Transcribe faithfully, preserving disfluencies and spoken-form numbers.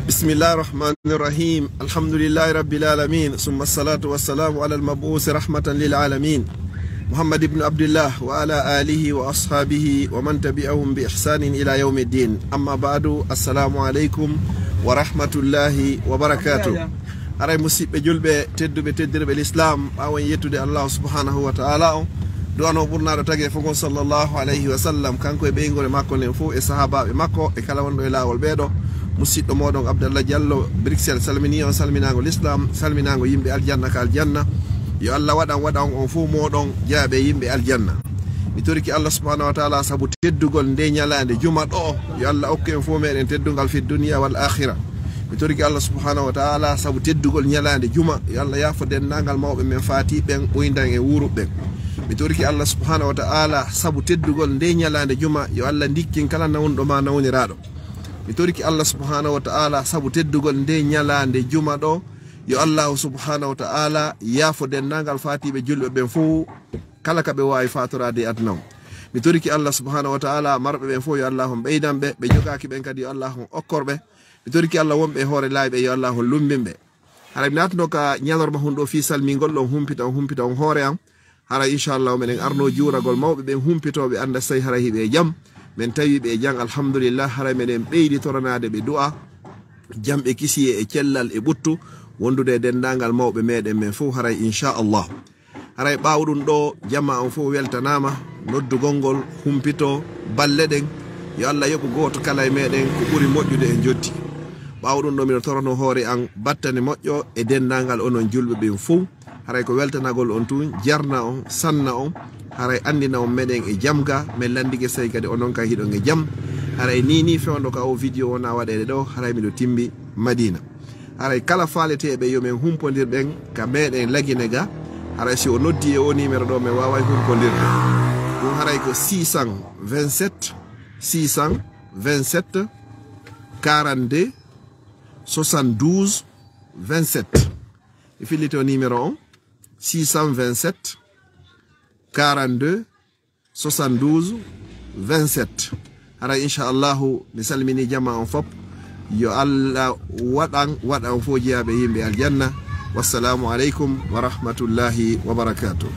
بسم الله الرحمن الرحيم. الحمد لله رب العالمين، ثم الصلاة والسلام على المبعوث رحمة للعالمين، محمد بن عبد الله، وعلى آله وأصحابه ومن تبعهم بإحسان إلى يوم الدين. أما بعد، السلام عليكم ورحمة الله وبركاته. Haray, musiɓɓe julɓe tedduɓe, teddirɓe l'islam, ɓaawo en yettude Allahu subhanahu wa ta'ala on, du'ano ɓurnaaɗo tagee fof on, sallallahu alayhi wa sallam, kanko e ɓeynguure makko nden fof, e sahaabaaɓe makko, e kala wonɗo e laawol ɓeeɗo. Musiɗɗo mooɗon Abdallah Diallo, Bruxelles, salminii on salminaango l'islam, salminaango yimɓe aljanna ka aljanna. Yo Allah waɗan, waɗan on fof mooɗon jaaɓe yimɓe aljanna. Mi torike Allah subhanahu wa ta'ala sabu teddugol nde ñalaande juma ɗo, yo Allah okku en fof meɗen teddungal fi dunya wal akhira. Mi torike Allah subhanahu wa ta'ala sabu teddugol ñalaande juma, yo Allah yaafo denndaangal mawɓe men faati ɓen, ɓoyndan e wuuruɓe ɓen. Mi torike Allah subhanahu wa ta'ala sabu teddugol nde ñalaande juma, yo Allah ndikkin kala nawnɗo ma nawniraaɗo. Mi torike Allah subhanahu wa ta'ala sabu teddugol nde ñalaande juma ɗo, yo Allahu subhanahu wa ta'ala yaafo denndaangal faatiiɓe julɓe ɓen fof, kala ka ɓe waawi faatoraade e aduna on. Mi torike Allah subhanahu wa ta'ala marɓe ɓen fof, yo Allah on ɓeydan ɓe, ɓe jogaaki ɓen kadi, yo Allah on okkor ɓe. Mi torike Allah wonɓe e hoore laayɓe, yo Allah on lummbin ɓe. Haray mi naatuno ka ñalorma hun ɗo fii salmingol on humpita, on humpita on hoore an. Haray inchallahu meɗen arno juuragol mawɓe ɓen humpitooɓe annda so tawi haray hiɓe e jam. Men tawi ɓe e jam, alhamdulillah. Haray meɗen ɓeydi toranaade ɓe du'a, jam e kisiyee e cellal e ɓuttu, wondude e denndaangal mawɓe meɗen men fof haray inchallah. Haray ɓaawo ɗum ɗo, jamaa on fof weltanaama, noddugol ngol, humpito, balle ɗen. Yo Allah yoɓu gooto kala e meɗen ko ɓuri moƴƴude e njotti. Ɓaawo ɗum ɗo, miɗo torono hoore an battane moƴƴo e denndaangal onon julɓe ɓen fof. Haray ko weltanagol on tun, jarna on, sanna on. Haray anndina on meɗen e jam ga, men lanndike so tawi kadi onon kay hiɗon e jam. Haray ni ni fewndo ka o video wona waɗeede ɗo, haray miɗo timmi Madina. Haray kala faaleteeɓe yo men humpondir ɓen ka meɗen Lagine ga. Haray si o noddi e o numéro ɗo, men waaway humpondirde. Ɗum haray ko six cent vingt-sept, six cent vingt-sept, quarante-deux, soixante-douze, vingt-sept. Mi fillito numéro on, six cent vingt-sept, quarante-deux, soixante-douze, vingt-sept. Haray inchallahu mi salmini jamaa on fop. Yo Allah waɗan, waɗan fof jeyaaɓe yimɓe aljanna. Wassalamu aleykum wa rahmatullahi wa barakatuh.